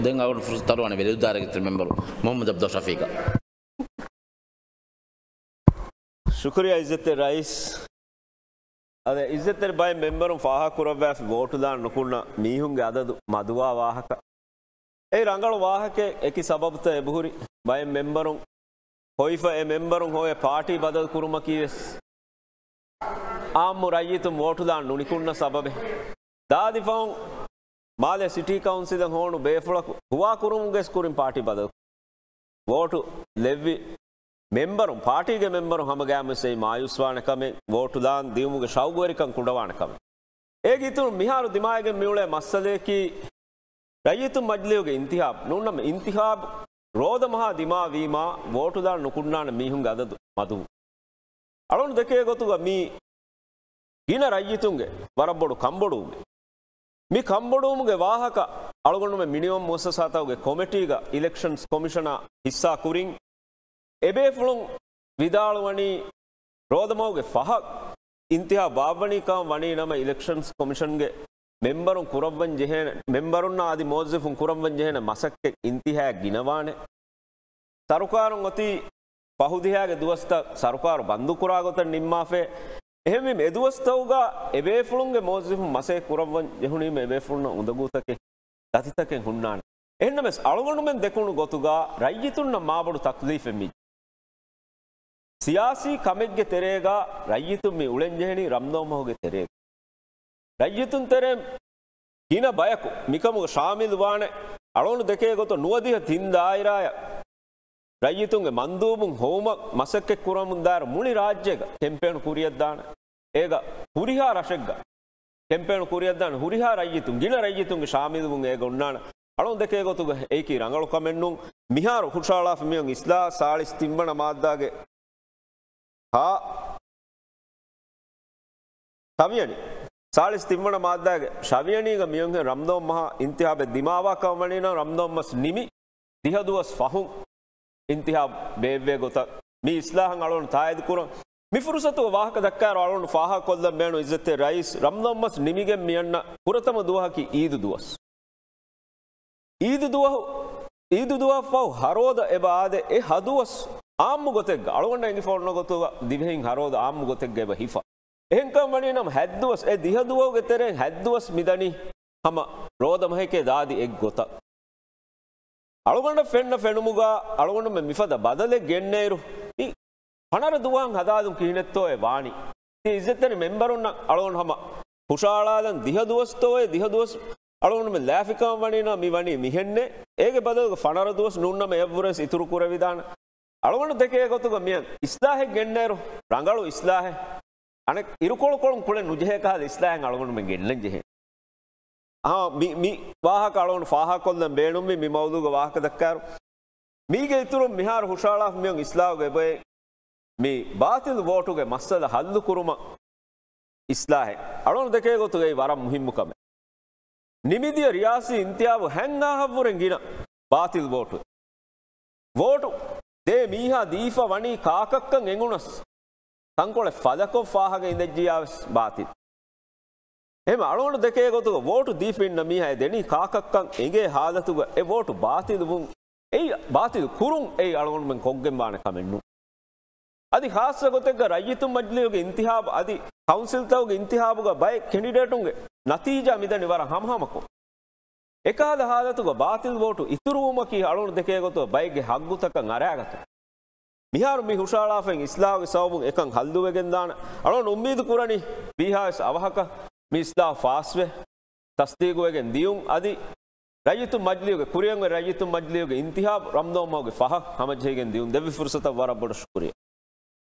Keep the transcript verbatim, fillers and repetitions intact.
ދެން އަޅުގަނޑު ފުރުސަތު ތަޅުވާނެ ވެލިދުއްދާރަގެ މެމްބަރު މުހައްމަދު އަބްދުﷲ ޝަފީޤަށް. ޝުކުރިއްޔާ އިއްޒަތްތެރި ރައީސް. އަދި އިއްޒަތްތެރި ބައެއް މެމްބަރުން ފާހަގަކުރައްވާފި ވޯޓުލާން ނުކުންނަ މީހުންގެ އަދަދު މަދުވާ ވާހަކަ. އެއީ ރަނގަޅު ވާހަކައެއް. އެކި ސަބަބުތައް އެބަހުރި. ބައެއް މެމްބަރުން ހޮވިފަ އެ މެމްބަރުން ހޮވޭ ޕާޓީ ބަދަލު ކުރުމަކީ ވެސް އާއްމު ރައްޔިތުން ވޯޓުލާން ނުނިކުންނަ ސަބަބެއް. ދާދި ފަހުން މާލެ ސިޓީ ކައުންސިލަށް ހޮވުނު ބޭފުޅަކު ހުވާކުރުމުގެ ކުރިން ޕާޓީ ބަދަލު ވޯޓު ލެއްވި މެމްބަރުން، ޕާޓީގެ މެމްބަރުން ހަމަގައިމުވެސް އެއީ މާޔޫސްވާނެ ކަމެއް، ވޯޓުލާން ދިއުމުގެ ޝައުގުވެރިކަން ކުޑަވާނެ ކަމެއް. އޭގެ އިތުރުން މިހާރު ދިމާވެގެން މިއުޅޭ މައްސަލަޔަކީ، ރައްޔިތުން މަޖިލީހުގެ އިންތިހާބު ނޫންނަމަ، އިންތިހާބު ރޯދަމަހާ ދިމާވީމާ، ވޯޓުލާން ނުކުންނާނެ މީހުންގެ އަދަދު މަދުވުން. އަޅުގަނޑު ދެކޭ ގޮތުގަ މީ ގިނަ ރައްޔިތުންގެ ވަރަށް ބޮޑު ކަންބޮޑުވުމެއް. މި ކަންބޮޑުވުމުގެ ވާހަކަ އަޅުގަނޑުމެން މިނިވަން މުއައްސަސާތަކުގެ ކޮމިޓީގަ އިލެކްޝަންސް ކޮމިޝަނާ ހިއްސާ ކުރިން، އެބޭފުޅުން ވިދާޅުވަނީ، ރޯދަމަހުގެ ފަހަށް އިންތިހާބު ބާއްވަނީ ކަމަށް ވަނީ ނަމަ، އިލެކްޝަންސް ކޮމިޝަންގެ މެމްބަރުން ކުރައްވަން ޖެހޭނެ، މެމްބަރުންނާ އަދި މުވައްޒަފުން ކުރައްވަން ޖެހޭނެ މަސައްކަތް އިންތިހާއަށް ގިނަވާނެ. ސަރުކާރުން އޮތީ ފަހު ދިހައިގެ ދުވަސްތައް ސަރުކާރު ބަންދުކުރާ ގޮތަށް ނިންމާފައި. އެހެންވީމަ އެ ދުވަސްތަކުގަ އެބޭފުޅުންގެ މުވައްޒަފުން މަސައްކަތް ކުރައްވަން ޖެހުނީމަ އެބޭފުޅުންނަށް އުނދަގޫތަކެއް، ދަތިތަކެއް ހުންނާނެ. އެހެންނަމަވެސް އަޅުގަނޑުމެން ދެކުނު ގޮތުގަ ރައްޔިތުންނަށް މާބޮޑު ތަކްލީފެއް މި ސިޔާސީ ކަމެއްގެ ތެރޭގަ ރައްޔިތުން މި އުޅެންޖެހެނީ ރަމްޟާން މަހުގެ ތެރޭގަ. ރައްޔިތުން ތެރޭން ގިނަ ބަޔަކު މިކަމުގަ ޝާމިލުވާނެ. އަޅުގަނޑު ދެކޭ ގޮތަށް ނުވަދިހަ ތިން ދާއިރާއަށް ރައްޔިތުންގެ މަންދޫބުން ހޮވުމަށް މަސައްކަތް ކުރަމުން ދާއިރު މުޅި ރާއްޖޭގަ ކެމްޕޭނު ކުރިއަށްދާނެ. އޭގަ ހުރިހާ ރަށެއްގަ ކެމްޕޭނު ކުރިއަށްދާނެ. ހުރިހާ ރައްޔިތުން، ގިނަ ރައްޔިތުންގެ ޝާމިލުވުން އޭގަ އޮންނާނެ. އަޅުގަނޑު ދެކޭ ގޮތުގަ އެއީކީ ރަނގަޅު ކަމެއް ނޫން. މިހާރު ހުށަހަޅާފަ މިއޮން އިސްލާހް ސާޅީސް ތިންވަނަ މާއްދާގެ ހާ ޝަވިޔަނި. ސާޅީސް ތިންވަނަ މާއްދާގެ ޝަވިޔަނީގަ މިއޮންހެން ރަމްޟާން މަހާ އިންތިހާބެއް ދިމާވާ ކަމަށް ވަނީނަމަ، ރަމްޟާން މަސް ނިމި ދިހަ ދުވަސް ފަހުން އިންތިހާބު ބޭއްވޭ ގޮތަށް މި އިސްލާހަށް އަޅުގަނޑު ތާއީދު ކުރަން. މި ފުރުސަތުގަ ވާހަކަ ދައްކާއިރު އަޅުގަނޑު ފާހަގަކޮށްލަން ބޭނުން އިއްޒަތްތެރި ރައީސް، ރަމްޟާން މަސް ނިމިގެން މިއަންނަ ފުރަތަމަ ދުވަހަކީ އީދު ދުވަސް. އީދު ދުވަހު، އީދު ދުވަހަށްފަހު ހަރޯދަ އެބަ އާދޭ، އެ ހަ ދުވަސް އާއްމު ގޮތެއްގަ، އަޅުގަނޑަށް އެނގިފަ އޮންނަ ގޮތުގަ ދިވެހިން ހަރޯދަ އާއްމު ގޮތެއްގަ އެބަ ހިފަ. އެހެންކަމަށް ވަނީނަމަ ހަތް ދުވަސް، އެ ދިހަ ދުވަހުގެ ތެރެއިން ހަތް ދުވަސް މިދަނީ ހަމަ ރޯދަ މަހެކޭ ދާދި އެއްގޮތަށް. އަޅުގަނޑަށް ފެންނަ ފެނުމުގަ އަޅުގަނޑުމެން މިފަދަ ބަދަލެއް ގެންނައިރު، މި ފަނަރަ ދުވަހަށް ހަދާލުން ކިހިނެއްތޯއޭ ވާނީ؟ ތި އިއްޒަތްތެރި މެމްބަރުންނަށް އަޅުގަނޑު ހަމަ ހުށަހަޅާލަން ދިހަ ދުވަސްތޯއޭ، ދިހަ ދުވަސް އަޅުގަނޑުމެން ލާފިކަމަށް ވަނީނަމަ މި ވަނީ މިހެންނޭ. އޭގެ ބަދަލުގަ ފަނަރަ ދުވަސް ނޫންނަމަ އެއަށްވުރެސް އިތުރު ކުރެވިދާނެ. އަޅުގަނޑު ދެކޭ ގޮތުގަ މިއަން އިސްލާހެއް ގެންނައިރު، ރަނގަޅު އިސްލާހެއް، އަނެއް އިރުކޮޅުކޮޅުން ކުޅެން ނުޖެހޭ ކަހަލަ އިސްލާހެއް އަޅުގަނޑުމެން ގެންނަން ޖެހޭ. އާ، މި، މި ވާހަކަ އަޅުގަނޑު ފާހަގަކޮށްލަން ބޭނުންވީ މި މައުޟޫގަ ވާހަކަ ދައްކާއިރު. މީގެ އިތުރުން މިހާރު ހުށަހަޅާފަ މިއޮން އިސްލާހުގެ އެބައޮތް މި ބާތިލް ވޯޓުގެ މައްސަލަ ހައްލު ކުރުމަށް އިސްލާހެއް. އަޅުގަނޑު ދެކޭ ގޮތުގައި ވަރަށް މުހިއްމު ކަމެއް. ނިމިދިޔަ ރިޔާސީ އިންތިހާބު ހަތް ހާހަށްވުރެން ގިނަ ބާތިލް ވޯޓު. ވޯޓު ދޭ މީހާ ދީފަ ވަނީ ކާކަށްކަން އެނގުނަސް، ތަންކޮޅެއް ފަލަކޮށް ފާހަގަ އިނދެއްޖިޔާވެސް ބާތިލް. އެހެން އަޅުގަނޑު ދެކޭ ގޮތުގަ ވޯޓު ދީފަ އިންނަ މީހާ އެ ދެނީ ކާކަށްކަން އެނގޭ ހާލަތުގަ އެ ވޯޓު ބާތިލް ވުން، އެއީ ބާތިލް ކުރުން އެއީ އަޅުގަނޑުމެން ކޮށްގެން ވާނެ ކަމެއް ނޫން. އަދި ޚާއްޞަ ގޮތެއްގަ ރައްޔިތުން މަޖިލީހުގެ އިންތިހާބު އަދި ކައުންސިލްތަކުގެ އިންތިހާބުގަ ބައެއް ކެންޑިޑޭޓުންގެ ނަތީޖާ މިދަނީ ވަރަށް ހަމަހަމަކޮށް. އެކަހަލަ ހާލަތުގަ ބާތިލް ވޯޓު އިތުރުވުމަކީ އަޅުގަނޑު ދެކޭ ގޮތުގަ ބައެއްގެ ހައްގުތަކަށް އަރާގަތުން. މިހާރު މި ހުށަހަޅާފައި އިސްލާހުގެ ސަބަބުން އެކަން ހައްލުވެގެންދާނެ. އަޅުގަނޑު އުއްމީދު ކުރަނީ ވީހާވެސް އަވަހަކަށް މި އިސްލާހު ފާސްވެ، ތަސްދީގުވެގެން ދިޔުން. އަދި ރައްޔިތުން މަޖިލީހުގެ ކުރިއަށް އޮތް ރައްޔިތުން މަޖިލީހުގެ އިންތިހާބު ރަމްޟާން މަހުގެ ފަހަށް ހަމަޖެހިގެން ދިޔުން. ދެއްވި ފުރުސަތަށް ވަރަށް ބޮޑަށް ޝުކުރިއްޔާ.